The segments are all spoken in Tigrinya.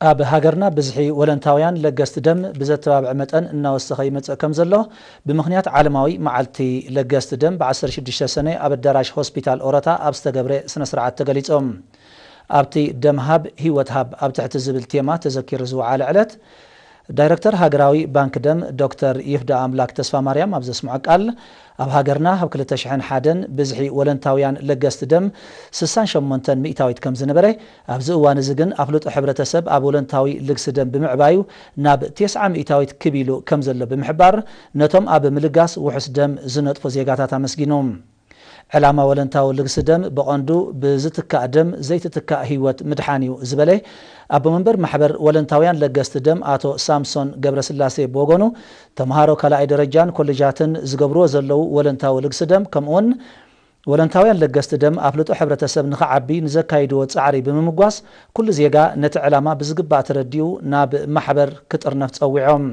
ኣብ ሃገርና ብዝሒ ወለንታውያን ለገስቲ ደም ብዘተባብዐ መጠን እናወሰኸ ይመጽእ ከም ዘሎ ብምኽንያት ዓለማዊ መዓልቲ ለገስቲ ደም ብ16 ሰነ ኣብ ኣዳራሽ ሆስፒታል ኦሮታ ኣብ ዝተገብረ ስነ ስርዓት ተገሊጾም። ኣብቲ ደም ሃብ ህይወት ሃብ ኣብ ትሕቲ ዝብል ቴማ ተዘኪሩ ዝወዓለ ዕለት ዳይረክተር ሃገራዊ ባንክ ደም ዶክተር ይፍዳ ኣምላክ ተስፋ ማርያም ኣብ ዘስምዖ ቃል፣ ኣብ ሃገርና ኣብ 2001 ብዝሒ ወለንታውያን ለገስቲ ደም 68 ሚእታዊት ከም ዝነበረ፣ ኣብዚ እዋን እዚ ግን ኣፍልጦ ሕብረተሰብ ኣብ ወለንታዊ ልግሲ ደም ብምዕባዩ ናብ 90 ሚእታዊት ክብ ኢሉ ከም ዘሎ ብምሕባር፣ ነቶም ኣብ ምልጋስ ውሑስ ደም ዝነጥፉ ዜጋታት ኣመስጊኑ። ዕላማ ወለንታዊ ልግሲ ደም ብቐንዱ ብዝትካእ ደም ዘይትትካእ ህይወት ምድሓን እዩ ዝበለ ኣቦ መንበር ማሕበር ወለንታውያን ለገስቲ ደም ኣቶ ሳምሶን ገብረስላሴ ብወገኑ፣ ተምሃሮ ካልኣይ ደረጃን ኮሌጃትን ዝገብርዎ ዘለዉ ወለንታዊ ልግሲ ደም ከምኡውን ወለንታውያን ለገስቲ ደም ኣፍልጦ ሕብረተሰብ ንኽዓቢ ንዘካይድዎ ጻዕሪ ብምምጓስ፣ ኩሉ ዜጋ ነቲ ዕላማ ብዝግባእ ተረዲኡ ናብ ማሕበር ክጥርነፍ ጸዊዖም።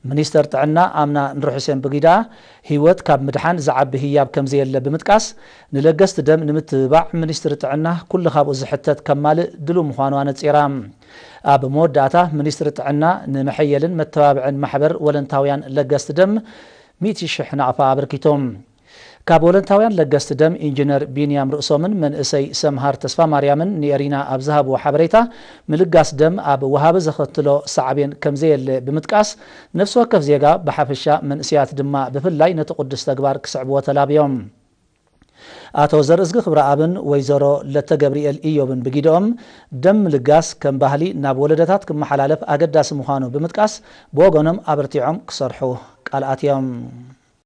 ሚኒስተር ጥዕና ኣምና ንርሑሴን ብጊዳ፣ ህይወት ካብ ምድሓን ዝዓቢ ህያብ ከም ዘየለ ብምጥቃስ፣ ንለገስቲ ደም ንምትብባዕ ሚኒስትሪ ጥዕና ኩሉ ካብኡ ዝሕተት ከማልእ ድሉው ምዃኑ ኣነጺራ። ኣብ መወዳእታ ሚኒስትሪ ጥዕና ንመሐየልን መተባብዕን ማሕበር ወለንታውያን ለገስቲ ደም ሚእቲ ሽሕ ናቕፋ ኣበርኪቶም። ካብ ወለንታውያን ለገስቲ ደም ኢንጂነር ቢንያም ርእሶምን መንእሰይ ሰምሃር ተስፋ ማርያምን ንኤሪና ኣብ ዝሃብዎ ሓበሬታ፣ ምልጋስ ደም ኣብ ወሃቢ ዘኸትሎ ሳዕቤን ከም ዘየለ ብምጥቃስ፣ ነፍሲ ወከፍ ዜጋ ብሓፈሻ መንእሰያት ድማ ብፍላይ ነቲ ቅዱስ ተግባር ክስዕብዎ ተላብዮም። ኣቶ ዘርእዝጊ ክብረኣብን ወይዘሮ ለተ ገብርኤል ኢዮብን ብጊደኦም፣ ደም ምልጋስ ከም ባህሊ ናብ ወለደታት ክመሓላለፍ ኣገዳሲ ምዃኑ ብምጥቃስ፣ ብወገኖም ኣበርቲዖም ክሰርሑ ቃል ኣትዮም።